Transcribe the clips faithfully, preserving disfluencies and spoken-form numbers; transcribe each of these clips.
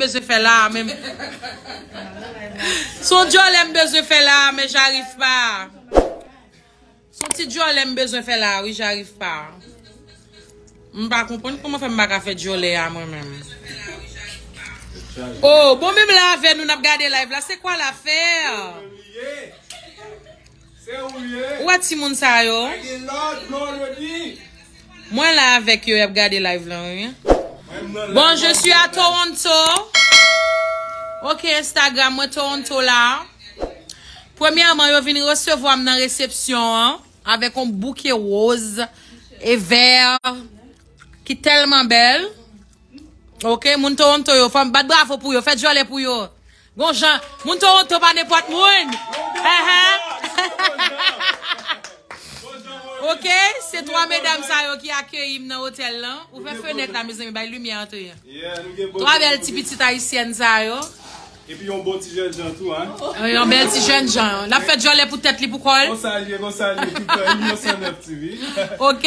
bezwen fè la, men. Se yon djòlè m bezwen fè la, men j'arrive pas. Se yon ti djòlè m bezwen fè la, wi, j'arrive pas. M pa konprann kòman fè m pa ka fè djòlè a mwen menm. Oh, bon, menm la avè nou, n ap gade live la. C'est quoi l'affaire? Ou wè timoun sa yo? Mwen la avèk yo, y ap gade live la, wi. Bon, je suis à Toronto. Ok, Instagram, mwen Toronto la. Premyèman, yo vin resevwa m nan resepsyon an avèk yon bouke woz e vè ki tèlman bèl. Ok, moun Toronto yo, fò m bat bravo pou yo, fè djòlè pou yo. Gon jan, moun Toronto pa nenpòt moun. Enhen. Ok, se twa medam sa yo ki akeyi m nan otèl lan. Ouvè fenèt la, mezanmi, bay limyè antre. Twa bèl ti pitit ayisyèn sa yo. Epi yon bon ti jènjan tou, hein? Yon bèl ti jènjan. L ap fè djòlè pou tèt li, pou kò l. Konsa l ye, konsa l ye, tout tan, Union cent neuf T V. Ok.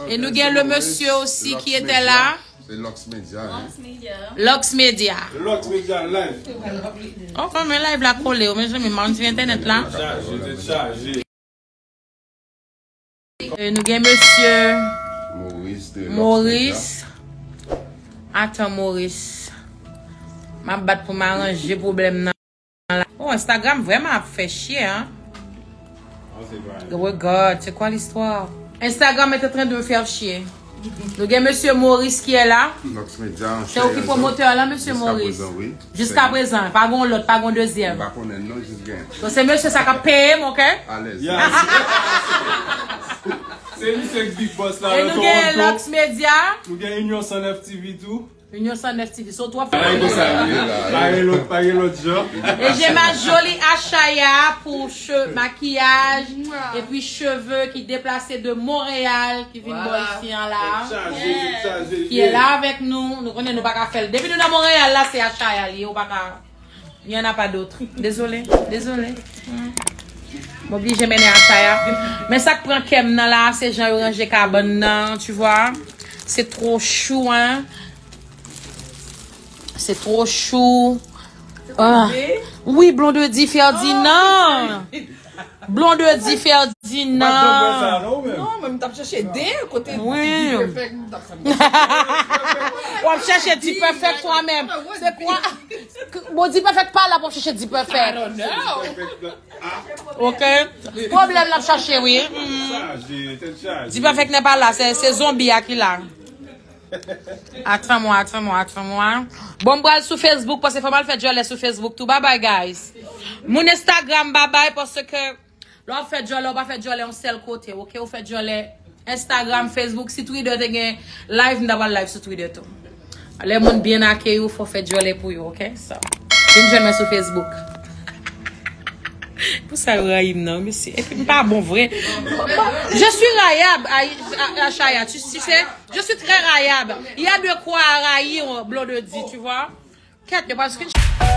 E nou gen le monsieur aussi qui était là. Se Lux Media, hein? Lux Media. Lux Media live. Oh, kòman live la kole, oh, mezanmi, m ann sou entènèt la. Chaje, tèt chaje. E nou gen mesye Maurice de Lux Media. Maurice. Atan, Maurice. M ap bat pou m aranje pwoblèm nan. Oh, Instagram vrèman ap fè chye, hein? Oh, c'est vrai. Regarde, c'est quoi l'histoire? Instagram est en train de me faire chier. Nou gen mesye Maurice ki la. Lux Media, se ou ki pwomotè la, mesye Maurice. Jiska prezan, wi. Jiska prezan, pa gon lòt, pa gon dezyèm. M pa konnen non, jis gen. Donk se mesye sa k ap peye m, ok? Alèz. Yeah. Se misye k big boss la nan Toronto. E nou gen Lux Media. Nou gen Union cent neuf T V tou. Union cent neuf T V. So, twò fè. Pa gen konsa. Pa gen lòt, pa gen lòt jan. Et j'ai ma jolie Achaya pour che-, maquillage et puis cheveux qui déplacé de Montréal, qui vient voir ici en là. Qui est là avec nous. Nou konnen nou pa ka fè l. Depi nou nan Montréal la, se Achaya li, ou pa ka. Il y en a pas d'autre. Désolé, désolé. M oblije mennen Achaya. Men sa k pran kè m nan la, se jan yo ranje kabann nan, tu vois. C'est trop chou, hein. C'est trop chou. Ah. Oui, Blondedy Ferdinand. Blondedy Ferdinand. Non, men m t ap chèche den kote Dipèfèk, m t ap fè. W ap chèche Dipèfèk twa menm. Se kwa? Bon, Dipèfèk pa la pou chèche Dipèfèk. Ok. Pwoblèm l ap chache, wi. Dipèfèk n'est pas là, se, se zonbi a ki la. Attends-moi, attends-moi, attends-moi. Bon, m pral sou Facebook, paske fò m al fè djòlè sou Facebook tou. Bye bye, guys. Moun Instagram, bye bye, paske lè w ap fè djòlè, ou pa fè djòlè yon sèl kote, ok? Ou fè djòlè Instagram, Facebook, si Twitter te gen live, m ta pral live sou Twitter tou. Lè moun byen akeyi w, fò w fè djòlè pou yo, ok? So, vin jwenn mwen sou Facebook. Pou sa yo rayi m nan, mesye. Epi m pa bon vre. Je suis rayable, Ay-, A-, Achaya, tu, tu sais, je suis très rayable. Il y a de quoi rayi yon Blondedy, tu vois. Kèt, yo pral screenshot.